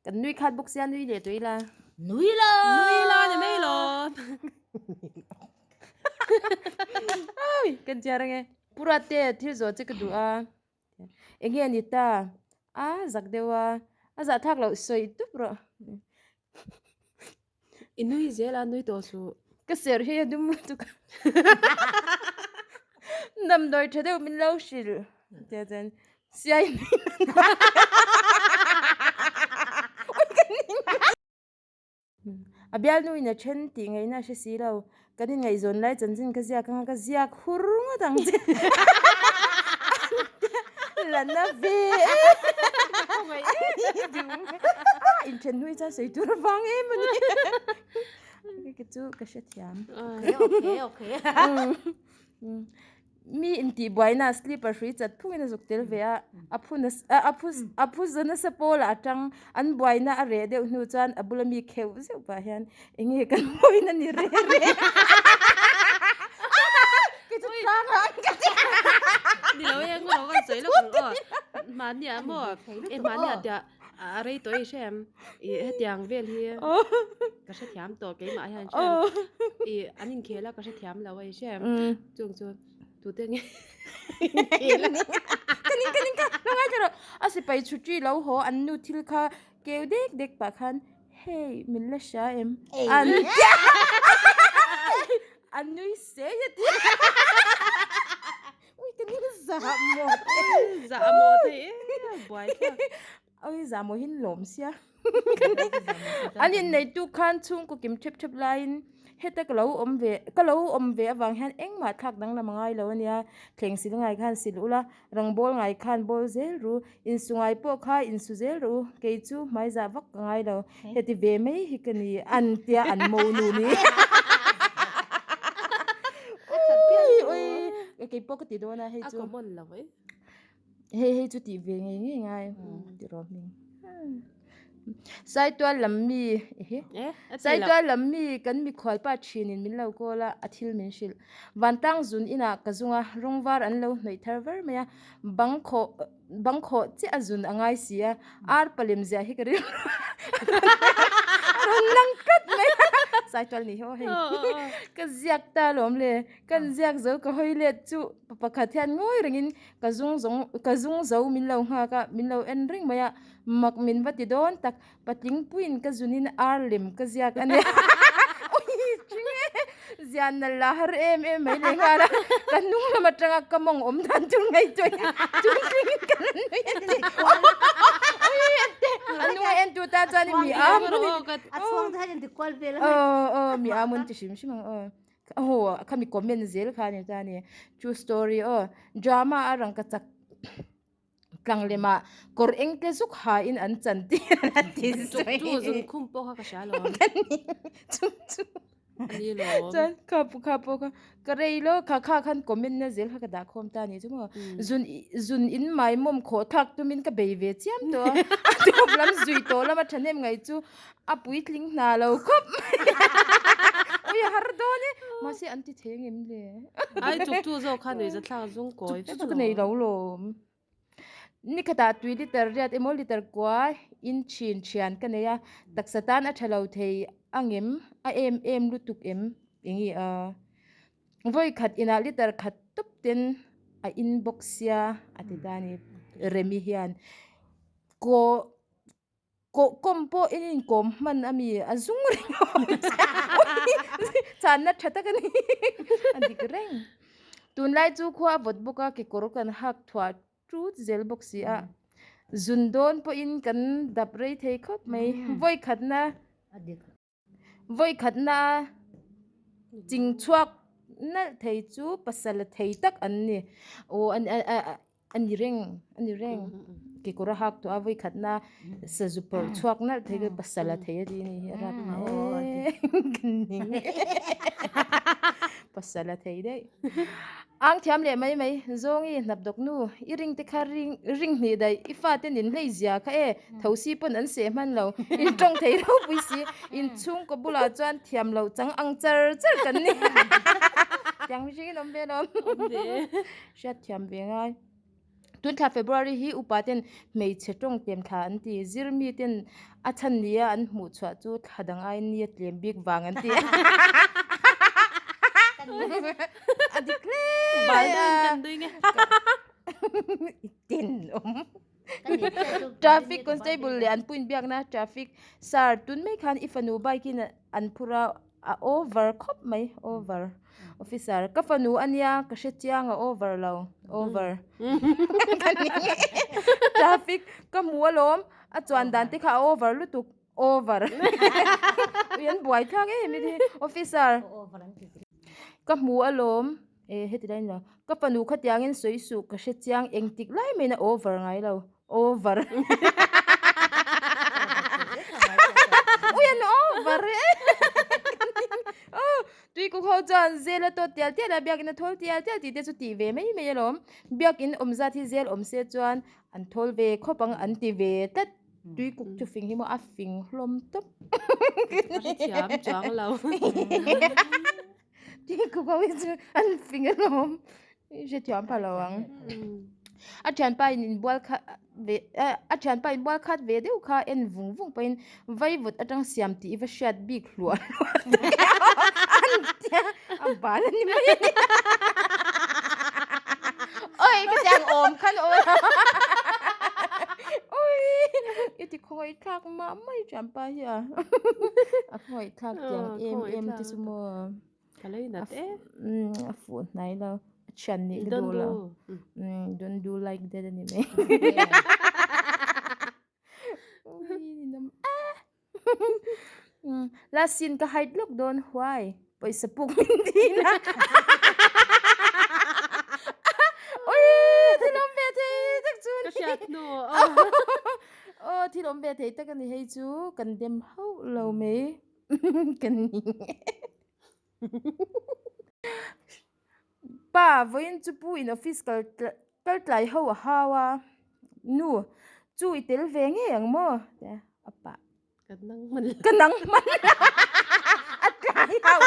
Kan nui khat bawk sia nui leh tawh ila. Nui la! Nui la ni mai lo. Oi, kan chiar ange. Pura te thil zawh che ka duh a. Enge a ni ta? A zak deuh a. A zah thak loh sawi tup rawh. I nui zel a, nui tawh suh. Ka serh hi a dum lutuk a. Damdawi tha deuh min lo hrilh. Tia chuan siai nui A bialnu in a then tih ngaihna a hre si lo. Kan inngaihzawn lai chanchin ka ziak anga ka ziak hur ngawt ang che. La na ve a inthen hnui chuan sawi tur avang em a ni. Ka chu ka hrethiam. Okay, okay, okay. Mi intihbuaina slipper hrui chat phungin a zuk tel ve a, a phu nasa a phu a phu za nasa pawlah a tang. An buaina a reh deuh hnu chuan a bula mi kheuh zeuh pah hian eng nge kan buaina ni re re Kei chu tlang ah an ka ti. Ni lo e, ngawh kan sawi lawk ang aw. Mahni ah maw e mahni ah tiah a rei tawh i hrem i hetiang vel hi ka hrethiam tawh keimah hian hrem i an inkhel a ka hrethiam lo a i hrem chung chu tute nge inkhel a ka ning ka ning ka lo ngai thei rawh a sipai chhuti lo haw an nu thil kha keu dek dek pah khan hei min la hria em an an nui sei a ti. Ui ka ning zah maw te. Zah maw te e buai thlak. Ui zah maw hin lawm sia. An inneitu khan chhungkaw kim thep thep laiin heta ka lo awm ve ka lo awm ve avang hian engmah thlak danglam a ngai lo ania. Thleng sil ngai khan sil ula, rang bawl ngai khan bawl zel ru, insu ngai pawh kha insu zel ru, kei chu hmai zah vak ka ngai lo. Heti ve mai hi ka ni an tia an mo nu ni. Ui ui kei pawh ka ti dawn a hei chu. A common lo e. Hei hei chu tih ve ngei ngei ngai ti rawh hming. Saitual lam mi ehe Saitual lam mi kan mikhual pa thinin min lo call a a thil min hrilh. Vantlang zun inah ka zung a rawng var an lo hnawih thar var mai a bang khawh Bang khawh chiah a zun a ngai si a, ar palem ziah hi ka rilru a rawn lang tlat mai a, Saitual nih hi aw hei ka ziak ta alawm le, kan ziak zo ka hawi let chu pa pakhat hian ngawi rengin ka zung zawng ka zung zo min lo nghak a, min lo en reng mai a, mak min va ti dawn tak. Patling puiin ka zunin ar lem ka ziak a nia. Ui ching e! Zian nal la har em em mai leh nghal a. Ka hnung lam atanga ka mawng awm dan chu ngaihtuah in chung tlingin ka la nui a ti. Ui a ti. A hnunga en tu tan chuan mi a mun in. A chhuang te hian ti kual vel a. Aw aw mi a mun ti hrim hrim ang aw. Aw khami comment zel kha a ni ta a ni. True story aw. Drama a rangka chak. Tlang lemah kawr eng te zuk ha in an chan tir a ti zui. Chukchu zun khum pawh kha ka hria lo. Chukchu. Ani lawm. Chuan kha kha pawh kha ka rei lo kha kha khan comment na zel kha ka dah khawm ta ni chu maw. Zun zun in mai mawm khawh thlak tumin ka bei ve chiam tawh a. A tawp lam zui tawh lama thahnem ngaih chu a puitling hna lo khawp mai. Ui a har dawn e. Mahse an ti thei angem le. Ai chukchu zawk kha nuihza thlak zung kawi vek alawm. Chukchu ka nei lo lawm. Nikhatah tui liter riat emaw liter kua in thin thian ka nei a, taksa tan a tha lo thei angem a em em lutuk em eng i a. Vawi khat inah liter khat tawp ten a in bawk sia a ti ta a ni Remi hian. Kaw. Kawh kawm pawh in inkawm hman a mi a zung reng a awm channa tha tak a ni a dik reng tunlai chu khua a vawt bawk a kekawr kan hak thuah tut zel bawk si a zun dawn pawhin kan dap rei thei khawp mai vawi khatna Vawi khatna ching chhuak nalh thei chu pasal a thei tak an ni. Aw a ni reng a ni reng kekawr a hak tawh a vawi khatna sazu pawrh chhuak nalh thei chu pasal a thei a ti a ni hi a rap hle pasal a thei daih. Ang thiam leh mai mai Zawngi hnap dawk nu i ring te kha ring ring hnih daih i fate nin hlei zia kha e thosi pawn an seh hman lo in tawng thei ropui si in chhungkaw bulah chuan thiam loh chang ang char char kan ni tiang mihring in awm ve lo hriat thiam ve ngai. Tun thla February hi upa ten hmeichhe tawng tlem thla an ti. Zir mi ten a chhan nia an hmuh chhuah chu thla dang aiin ni a tlem bik vang an ti. A dik hle mai a. I tenawm. Traffic constable leh an pu inbiakna traffic sir tun mai khan i fanu bike in an phur a a over khawp mai over officer ka fanu ania ka hre chiang a over lo over traffic ka hmu alawm a chuan dan te kha a over lutuk over ui an buai thlak em em hi officer ka hmu alawm eh heti lai ni lo ka fanu khatiangin sawi suh ka hre chiang engtik lai maiin a over ngai lo over ui an over e oh tui kuk ho chuan zel a tawt tial tial a biakin a thawl tial tial tih te chu tih ve mai mai alawm biakin awm zat hi zel awm se chuan an thawl ve khawp ang an ti ve tlat tui kuk chu fing hi maw a fing hlawm tawp a hrethiam chuang lo tui kuk ho hi chu an fing alawm i hrethiam pha lo ang a thianpa in inbual khat ve eh a thianpa inbual khat ve deuh kha en vung vung pawhin vaivut atang siam tih i va hriat bik hluah hluah an tia a bal a ni mai a ni oi ka tiang awm khan aw oi i ti khawngaih thlak mah mai thianpa hi a a khawngaih thlak tiang em em te chu maw. Ka lei nat e. A fuh hnai lo. A thian nih ka duh lo. Don't do like that a ni mai. Last scene ka hide lawk dawn huai. Pawisa puk min din a. Ui thil awm ve thei tak chu ni. Ka hriat hnu. Aw thil awm ve thei tak a ni hei chu kan dem hauh lo mai. Ka ni. Pa, vawiin chu pu in office kal kal tlai ho a hau a, nu chu i tel ve ngei ang maw? Tia a pa. Ka nang hman lo. Ka nang hman lo. A tlai hau.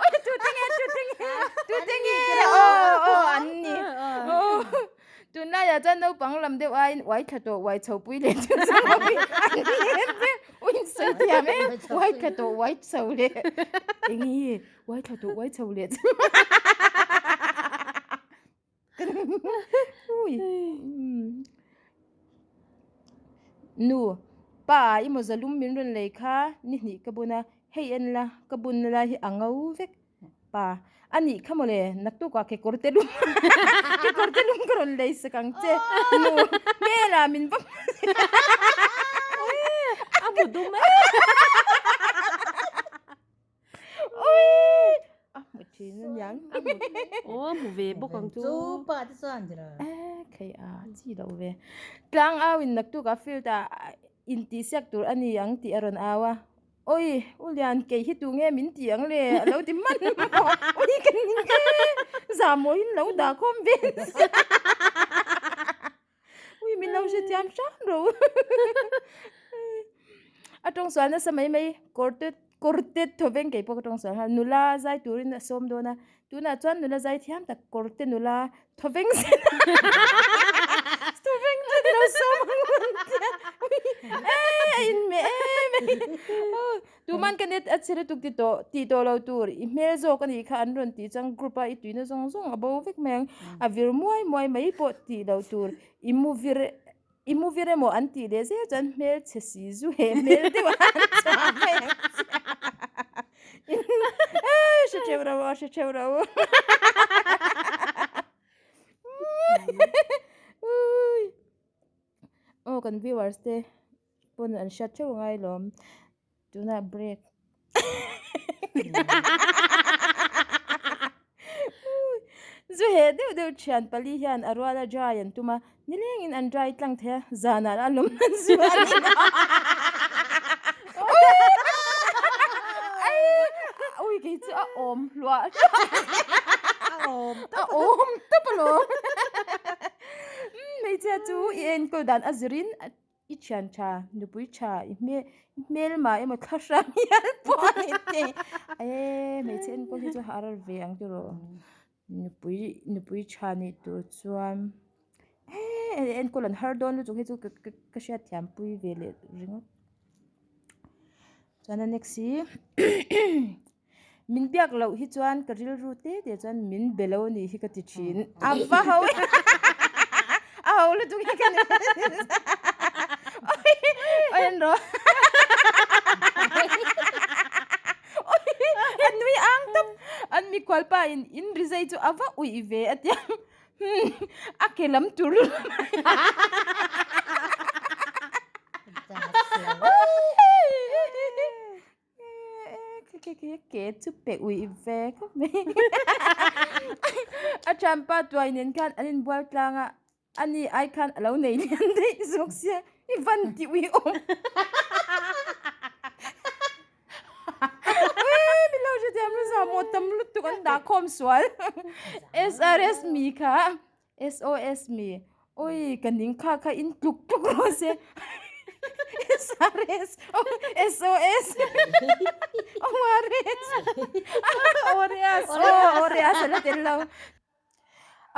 Oi tu te nge tu te nge tu te nge aw aw an ni. Aw. Tunlaiah chuan naupang lam deuh aiin uai thla tawh uai chho pui leh chu chu an ni em em uin sawi thiam em uai thla tawh uai chho leh eng hi uai thla tawh uai chho leh chu ui nu pa i mawza lum min rawn lei kha ni hnih ka bun a hei en la ka bun na lai hi a ngo vek. Pa, a nih kha mawle, naktukah kekawr te lum kekawr te lum ka rawn lei sak ang che. Nu, hmelah min va A hmu dum e. Ui! A hmu thin a niang. Aw, a hmu ve bawk ang chu. Chu pa te chuan dira. Eh, khei a, chi lo ve. Tlang au in naktukah field ah intihsiak tur a ni ang tih a rawn au a. Oi, U Lian, kei hi tu nge min ti ang le? A lo ti hman maw? Oi, ka ning e! Zahmawhin lo dah khawm ve sia. Ui, min lo hre thiam hram ro. A tawng sual nasa mai mai, kawrte kawrte thawveng kei pawh ka tawng sual nghal. Nula zai turin a sawm dawn a, tunah chuan nula zai thiam tak kawrte nula thawveng zet thawveng zet lo sawm ang rawn tia eh a inhmeh em em tuman ka net a chhe lutuk ti tawh tih tawh lo tur i hmel zawk a nih kha an rawn tih chuan group a i tuina zawng zawng a bo vek mai ang a vir muai muai mai pawh tih loh tur i mu vir i mu vir emaw an tih leh zel chuan hmel chhe si zu he hmel deuh a an chhuah mai ang che eh hre theuh ro aw hre theuh ro aw kan viewers te pawn an hriat theuh angai lawm Tunah break. Zu he deuh deuh thian pali hian a ruala dry an tum a, nilengin an dry tlang thei a, zanah a lawm nan zu an in a. Ui kei chu a awm hluah hluah. A awm A awm tawp alawm. Hmeichhia chu i enkawl dan a zirin I thian tha, nupui tha, i hmel i hmelma emaw thla hrang hial pawh a ni te. E hmeichhe enkawl hi chu har ve ang tiraw. Nupui nupui tha nih tur chuan. He enkawl an har dawn lutuk hi chu ka ka ka hriat thiam pui ve leh ringawt. Chuan a next hi min biak loh hi chuan ka rilru te te chuan min be lo a nih hi ka ti thin. A va ho a ho lutuk hi ka ni Oi en rawh Oi a nui ang tawp an mikhual pa in in rizai chu a va uih ve a tia. A ke lam tur ke chu pe uih ve khawp mai a thianpa tuai nen khan an inbual tlang a ani ai khan a lo nei lian daih zawk sia i van ti uih awm. Milo hre thiam lu za maw tam lutuk an dah khawm sual SRS mi kha SOS mi oi ka ning kha kha in tluk tluk rawh se SRS SOS ORS ORS ORS a la tel lo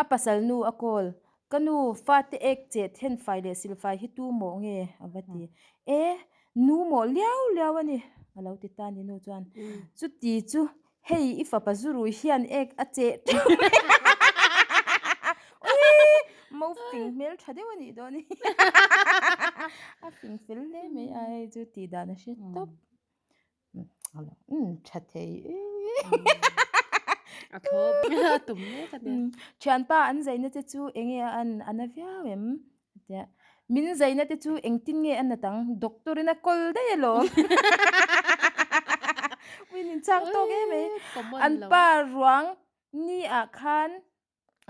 A pasal nu a call, Ka nu, fate ek che then fai leh silfai hi tu mawh nge? a va ti. E, nu mawh liau liau a ni, a lo ti ta ni nu chuan. Chuti chu hei i fapa zurui hian ek a cheh teuh mai. Ui, mo fing hmel tha deuh a nih dawn hi. A fing fel hle mai a, hei chu tih dan a hre tawp. Tha thei e. A thlawp a tum mek a nia. Thianpa an zaina te chu enge a an a na viau em? Tia min zaina te chu engtin nge a nat ang? Doctor in a kawl daih alawm. Ui min chang tawk em mai. An pa ruang ni ah khan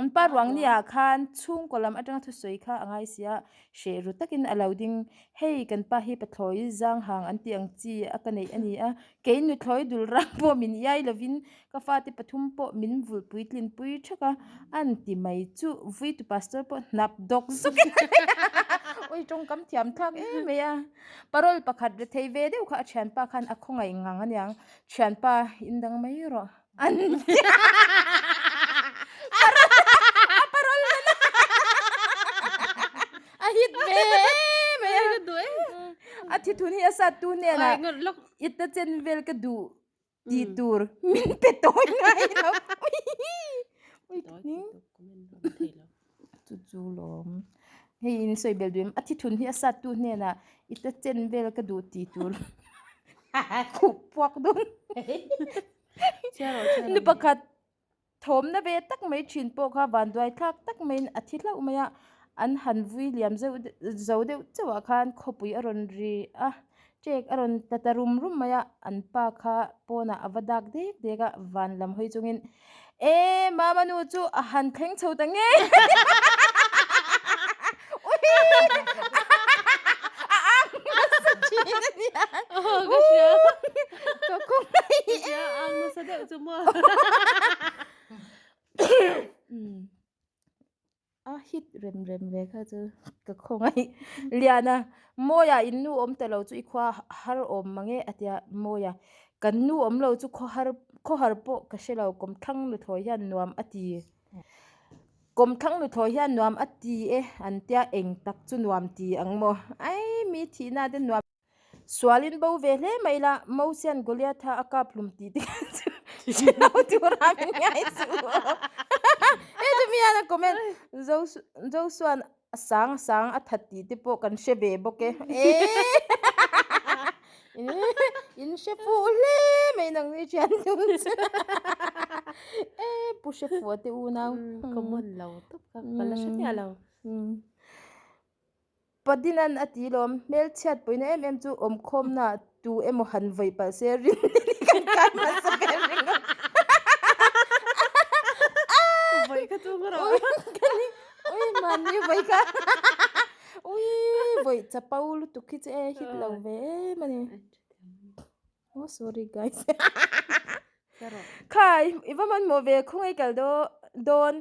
An pa ruang ni ah khan chhungkaw lam atanga thusawi kha a ngai si a, hreh ru takin a lo ding. Hei kan pa hi pathlawi zang hang an tih ang chi a ka neih a ni a, kei nuthlawi dul rang pawh min iai lovin ka fate pathum pawh min vulh puitlin pui thak a, an ti mai chu Vuitu Pastor pawh hnap dawk zawkin a nei a, ui tawngkam thiam thlak em mai a. Parole pakhat rethei ve deuh kha a thianpa khan a khawngaih ngang aniang, thianpa indang mai rawh. An a parol na a hit ve em mai a Ka duh em. A thi thun hi a sat tu hnenah Ai ngar lawk. I ta chen vel ka duh ti tur min pe tawi ngai lo. Ui Tawi thei tawp comment lam thei lo. Chu chu lawm. Hei in sawi bel duh em a thi thun hi a sat tu hnenah i ta chen vel ka duh ti tur khuh puak dawn. Nu pakhat thawmna ve tak mai thin pawh kha vanduai thlak tak maiin a thi hlauh mai a, an han vui liam zeuh zo deuh chauh ah khan khawpui a rawn ri a, ṭek a rawn tla ta rum rum mai a, an pa kha pawnah a va dak dek dek a, van lam hawi chungin E mama nu chu a han thleng chho ta ngei a ang nasa thin a nia ka hria ka khawngaih ka hria ang nasa deuh chu maw A hit rem rem ve kha chu ka khawngaih Liana Mawia in nu awm ta lo chu i khua har awm mang e a tia Mawia kan nu awm lo chu khaw har khaw har pawh ka hre lo kawmthlang nuthlawi hian nuam a ti kawmthlang nuthlawi hian nuam a ti e an tia eng tak chu nuam ti ang maw ai mi thihna te nuam Sualin bo ve hle mai la, Mosian Goliatha a kap hlum tih te kha chu hre lo tura min ngai suh. Hei chu mi hian a comment, Josuan a sang a sang a that tih te pawh kan hre ve bawk e. In hre fuh hle mai nang ni thian chu. E pu hre fuh te unau. Common lo tawp kha ka la hre miah lo. Padinan a ti lawm, hmelchhiat pawina em em chu awmkhawmna tu emaw han vawi palh se rin ni kan kai hmasa ber ringawt. Vawi kha chu ngawr rawh. Ui mahni vawi kha. Ui vawi chapo lutuk hi chu e hit lo ve em a ni. Oh sorry guys. Kha i va hmanhmawh ve khawngaih kal dawn.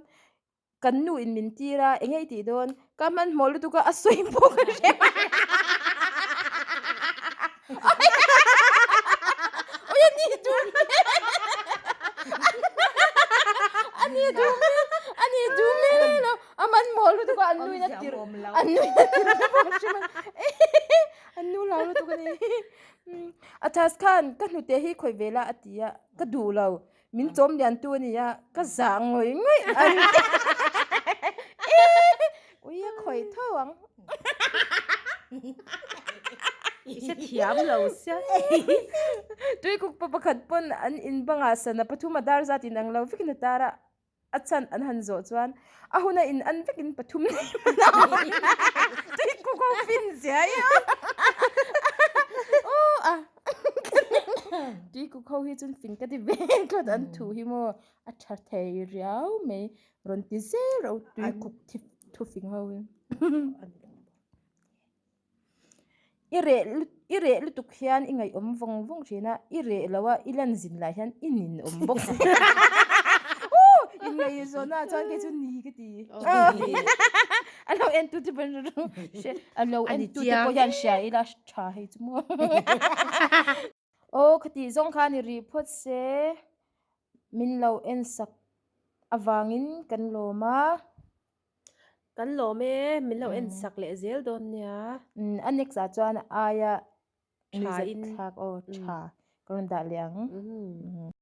Kan nu in min tir a, eng nge i tih dawn? Ka hmanhmawh lutuk a, a sawi pawh ka hre mai. Oi a ni duh hmel. A ni duh hmel, a ni duh hmel lo. A hmanhmawh lutuk a, an nu in a ni. A chhas khan ka hnute hi khawih ve la a ti a, ka duh lo. Min chawm lian tu a ni a, ka zah ngawih ngawih a ni. Ui a khawih tho ang. I hre thiam lo sia. Tuikuk pa pakhat pawn an in bangah sana pathum a dar zat in ang lo vekin a tar a. A chan an han zawh chuan a huna in an vekin pathum nei hman a awm. Tuikuk ho fin zia i a. Aw a. Tuikuk ho hi chuan fing ka ti ve thlawt an thu hi maw a tha thei riau mai rawn ti zel ro tuikuk thu fing ho hi. I reh i reh lutuk hian i ngaihawm vawng vawng thin a, i reh lo a i lan zin lai hian i nin awm bawk si. Ooh in ngaihzawn ah chuan kei chu ni ka ti. A lo en tu te pawh a lo en tu te pawh hian hria ila tha hei chu maw. Aw khati zawng khan i rih phawt se min lo en sak avangin kan lawm a. Kan lawm e, min lo en sak leh zel dawn nia. Umm a next ah chuan aia nuihzat thlak aw tha ka rawn dah leh ang.